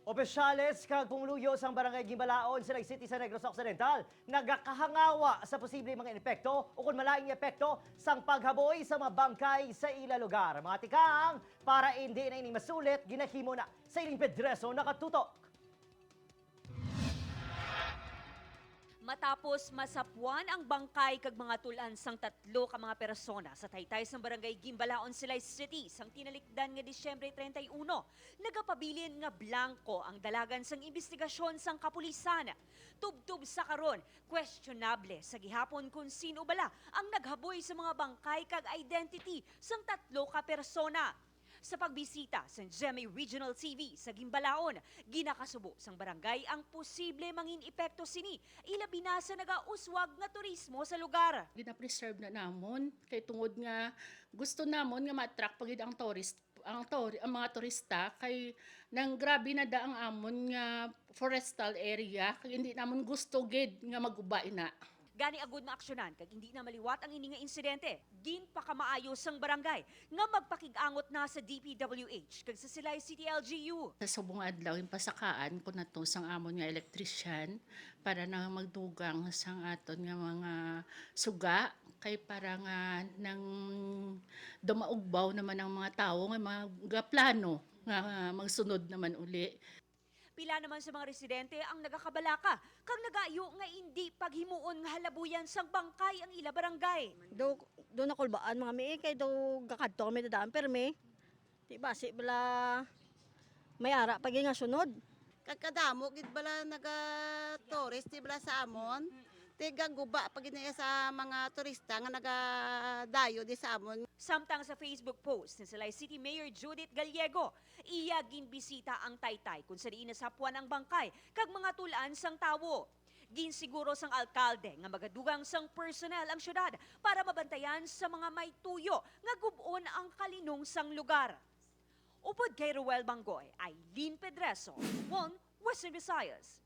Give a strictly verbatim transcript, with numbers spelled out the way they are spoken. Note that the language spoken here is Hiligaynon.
Opisyales kag pumuluyo sang Barangay Gimbalaon, Silay City sa Negros Occidental, nagakahangawa sa posibleng mga epekto o kon malain nga epekto sang paghaboy sa mga bangkay sa ila lugar. Mga tikang, para indi na ini masulit, ginahimo na sa Eileen Pedreso nakatutok. Matapos masapwan ang bangkay kag mga tul-an sang tatlo ka mga persona sa taytay sang Barangay Gimbalaon, Silay City, sang tinalikdan nga Disyembre treinta y uno, nagapabilin nga blanko ang dalagan sang imbestigasyon sang kapulisan. Tubtob sa karon, questionable sa gihapon kon sin-o bala ang naghaboy sa mga bangkay kag identity sang tatlo ka persona. Sa pagbisita sang G M A Regional T V sa Gimbalaon, ginakasubo sang barangay ang posible mangin epekto sini, ilabi na sa nagauswag nga turismo sa lugar. Gina-preserve na namon kay tungod nga gusto namon nga ma-attract pa gid ang tourist, ang tori-, ang mga turista kay nang grabe na da ang amon nga forestal area kay hindi namon gusto gid nga maguba ina. Gani agud maaksyonan kag hindi na maliwat ang ini nga insidente, ginpakamaayo sang barangay nga magpakig-angot na sa D P W H kag sa Silay City L G U. Sa subong adlaw, yung pasakaan ko na to sang amon nga electrician para na magdugang sang aton nga mga suga kay para nga nang dumaugbaw naman ang mga tawo nga mga plano nga magsunod naman uli. Pila naman sa mga residente ang nagakabalaka kag nagayo nga indi paghimuon nga halabuyan sang bangkay ang ila barangay. Do do nakulbaan mga mi kay do gakadto kami dadaan permi. Di basi bala may ara pa gid nga sunod. Kag kadamo gid bala naga tourist di bala sa amon. Tigaguba pa gid na sa mga turista nga nagadayo di sa amon. Samtang sa Facebook post ni Silay City Mayor Judith Gallego, iya ginbisita ang taytay kung sa diin nasapwan ang bangkay kag mga tul-an sang tawo. Ginsiguro sang alkalde nga magadugang sang personnel ang syudad para mabantayan sa mga may tuyo nga gub-on ang kalinong sang lugar. Upod kay Roel Banggoy, Eileen Pedreso, One Western Visayas.